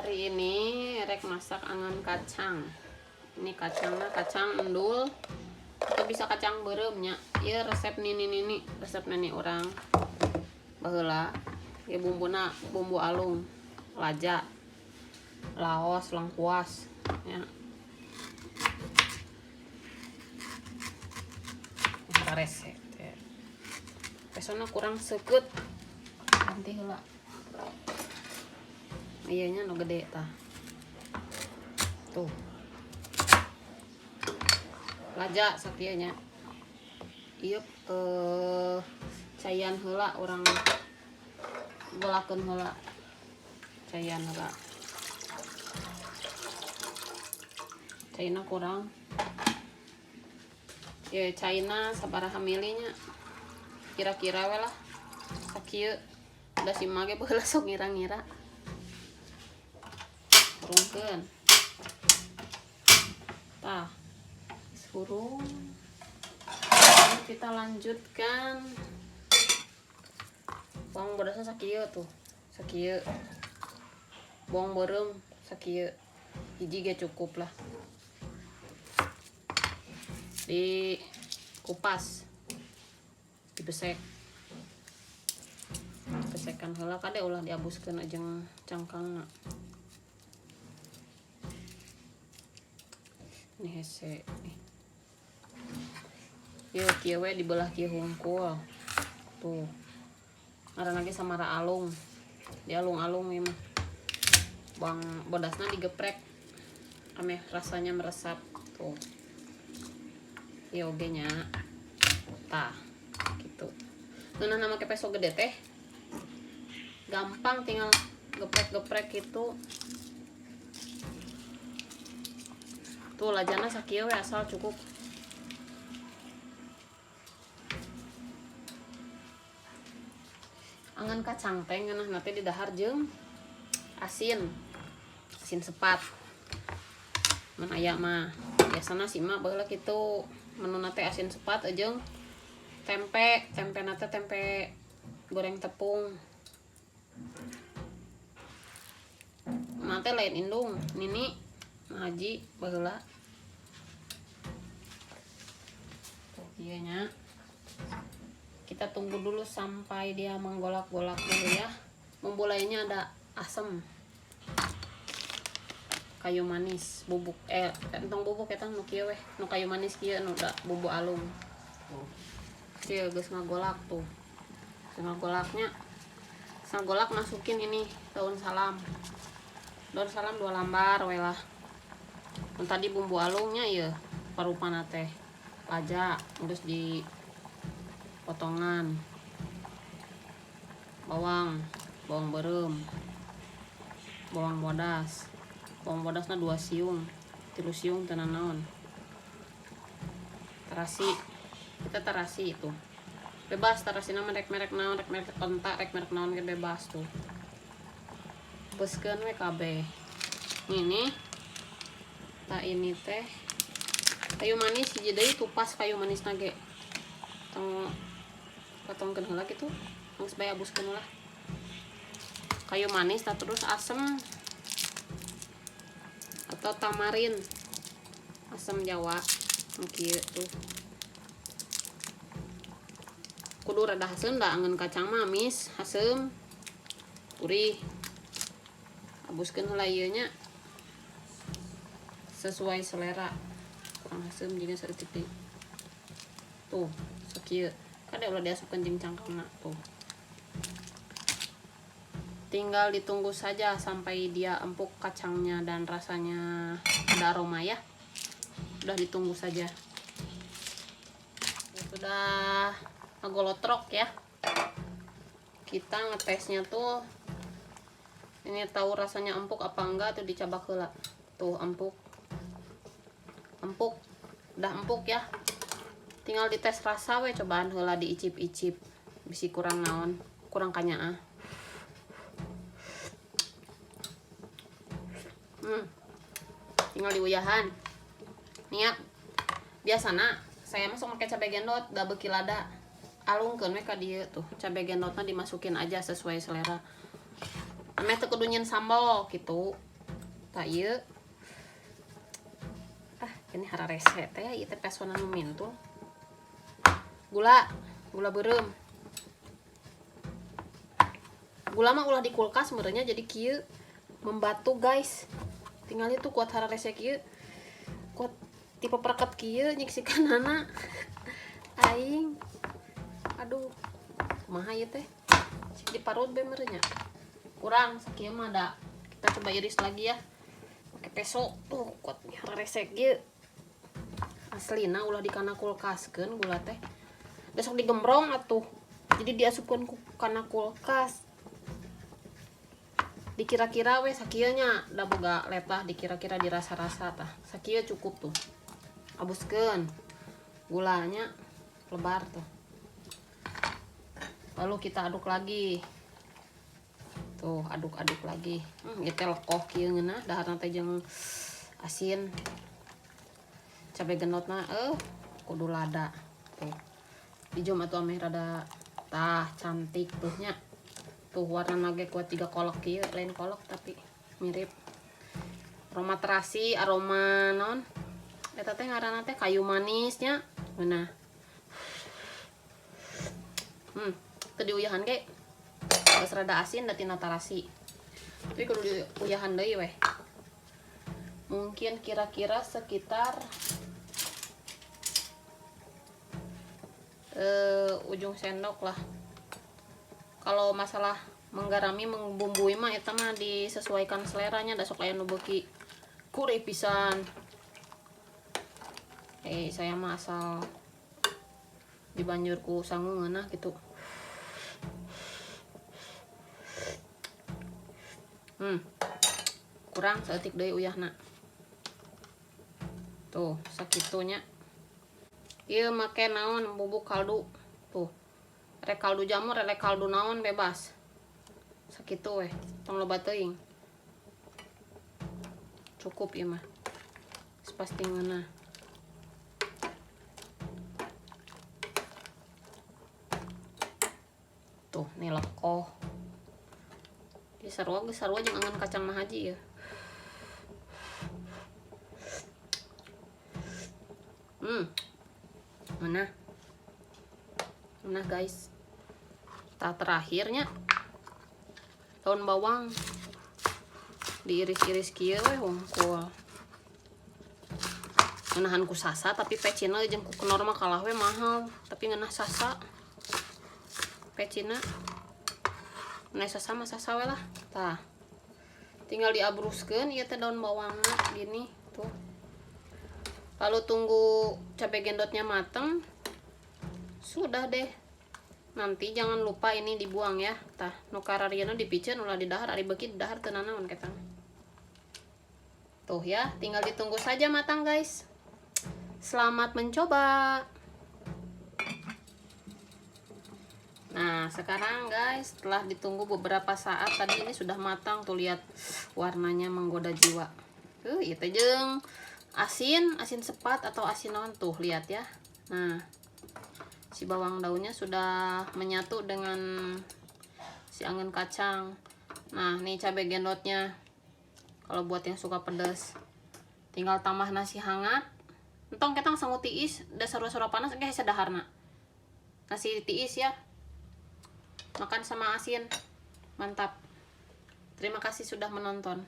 Hari ini rek masak angan kacang. Ini kacangnya kacang endul atau bisa kacang beureumnya. Ieu resep nini-nini, resep nini urang baheula. Ieu bumbuna bumbu alung, laja, laos, lengkuas ya. Resep teh. Pesona kurang seukeut. Ganti heula. Iya nya nu gede tah. Tuh. Laja sakieu nya. Ieu caian heula urang golakeun heula. Caian heula. Caina kurang. Ya caina sabaraha milinya. Kira-kira we lah. Sakieu. Da si mage baheula sok ngira-ngira. Hurungkeun. Tah. Hurung. Lalu kita lanjutkan. Bawang bodasna sakieu tuh. Sakieu. Bawang beureum sakieu. Hiji ge cukup lah. Dikupas. Dibesek. Besekan heula kade ulah diabuskeun jeung cangkangna. Ini hese nih. Ieu kieu we dibelah kieu hungkul. Tuh. Ngaranna ge samara alung. Dialung-alung ieu mah. Bawang bodasna digeprek. Ameh rasanya meresap tuh. Ieu oge nya. Tah, gitu. Ngeunahna make peso gede teh. Gampang tinggal geprek-geprek gitu. Tuh lajana sakieu we asal cukup. Angan kacang teh ngeunah teh didahar jeung asin. Asin sepat. Mun aya mah biasana si mak baheula kitu menuna teh asin sepat jeung tempe, tempena teh tempe goreng tepung. Mak teh lain indung, nini haji baheula. Tuh ieu nya. Kita tunggu dulu sampai dia menggolak-golak dulu ya. Bumbu lainnya ada asem, kayu manis, bubuk, entong bubuk eta nu kieu weh, nu kayu manis kieu nu da bumbu alung. Tuh. Kieu geus ngagolak tuh. Geus ngagolaknya. Geus ngagolak masukin ini daun salam. Daun salam 2 lambar we lah. Nu tadi bumbu alungnya ieu parupana teh. Laja geus di potongan. Bawang, bawang beureum, bawang bodas. Bawang bodasna 2 siung, 3 siung teu nanaon. Terasi, kita terasi itu. Bebas terasina mah rek merek naon, rek merek onta, rek merek naon ge bebas tuh. Beskeun we kabeh. Ini tak ini teh kayu manis hiji deui tupas kayu manisna ge. Tong potongkeun heula kitu. Geus bae abuskeun lah. Kayu manis tak terus asem atau tamarin. Asem Jawa kieu tuh. Kudu rada haseum da angeun kacang mah amis, haseum. Gurih. Abuskeun heula ieu nya. Sesuai selera. Kurang haseum jeung saeutik deui. Tuh, sakieu. Kade ulah diasupkeun jeung cangkangna tuh. Tinggal ditunggu saja sampai dia empuk kacangnya dan rasanya ada aroma ya. Udah ditunggu saja. Sudah ngagolotrok ya. Kita ngetesnya tuh ini tahu rasanya empuk apa enggak tuh dicabak heula. Tuh empuk. Empuk. Udah empuk ya. Tinggal dites rasa we cobaan heula diicip-icip. Bisi kurang naon, kurang kanyaah. Tinggal diuyahan. Nih ya. Biasana saya masuk make cabe gendot, da beuki lada. Alungkeun we ka dieu tuh. Cabe gendotna dimasukin aja sesuai selera. Ameh teu kudu nyeun sambal gitu. Tah ieu. Ah, ini hararese teh ieu teh pesona nu mintul. Gula, gula beureum. Gula mah ulah di kulkas meureunnya jadi kieu membatu guys. Tinggal itu kuat hararese kieu. Kuat tipe perket kieu nyiksikanana. Aing. Aduh. Kumaha ieu teh? Cik diparut be meureunnya. Kurang sakieu mah da. Kita coba iris lagi ya. Pakai peso tuh kuat hararese kieu. Aslina ulah dikana kulkaskeun gula teh. Besok digembrong atuh. Jadi diasupkeun ku kana kulkas. Dikira-kira we sakieu nya da boga letah dikira-kira dirasa-rasa tah. Sakieu cukup tuh. Abuskeun gulanya lebar tuh. Lalu kita aduk lagi. Tuh, aduk-aduk lagi. Ieu teh lekoh kieu ngeunah daharna teh jeung asin. Cabe gendotna kudu lada. Tuh. Dijom atuh ameh rada tah cantik tuh nya. Tuh warna ge kuat 3 kolak kieu, lain kolak tapi mirip. Aroma terasi, aroma naon? Eta teh ngaranna teh kayu manisnya. Ngeunah. Teu diuyahan ge. Geus rada asin da tina tarasi. Tapi kudu diuyahan deui weh. Mungkin kira-kira sekitar ujung sendok lah. Kalau masalah menggarami, membumbui mah eta mah disesuaikan seleranya, da sok aya nu beuki gurih pisan. Saya mah asal dibanjur ku sangu ngeunah gitu. Kurang saeutik deui uyahna. Tuh, sakitunya. Ieu make naon bubuk kaldu. Tuh. Rek kaldu jamur, rek kaldu naon bebas. Sakitu weh, tong loba teuing. Cukup ieu mah. Geus pasti ngeunah. Tuh, nih lekoh. Di sarua geus sarua jeung angan kacang mahaji ya. Mana? Nah guys, tahap terakhirnya daun bawang diiris-iris kieu we hungkul. Ngeunahan ku sasa tapi pecina jeung ku kenor mah kalah we mahal, tapi ngeunah sasa. Pecina ngeunah sasa mah sasa we lah. Tah. Tinggal diabruskeun ieu teh daun bawangna gini tuh. Lalu tunggu cabai gendotnya mateng. Sudah deh. Nanti jangan lupa ini dibuang ya. Tah, nu kararieuna dipiceun ulah didahar, ari beuki didahar teu nanaon ketang. Tuh ya, tinggal ditunggu saja matang guys. Selamat mencoba. Nah, sekarang guys, setelah ditunggu beberapa saat tadi ini sudah matang tuh, lihat warnanya menggoda jiwa. Ieu teh jeung asin, asin sepat atau asin naon tuh, lihat ya. Nah, si bawang daunnya sudah menyatu dengan si angen kacang. Nah, ini cabai gendotnya. Kalau buat yang suka pedas, tinggal tambah nasi hangat. Entong ketang sangu tiis, da sarua-sarua panas engke hese daharna. Nasi tiis ya. Makan sama asin. Mantap. Terima kasih sudah menonton.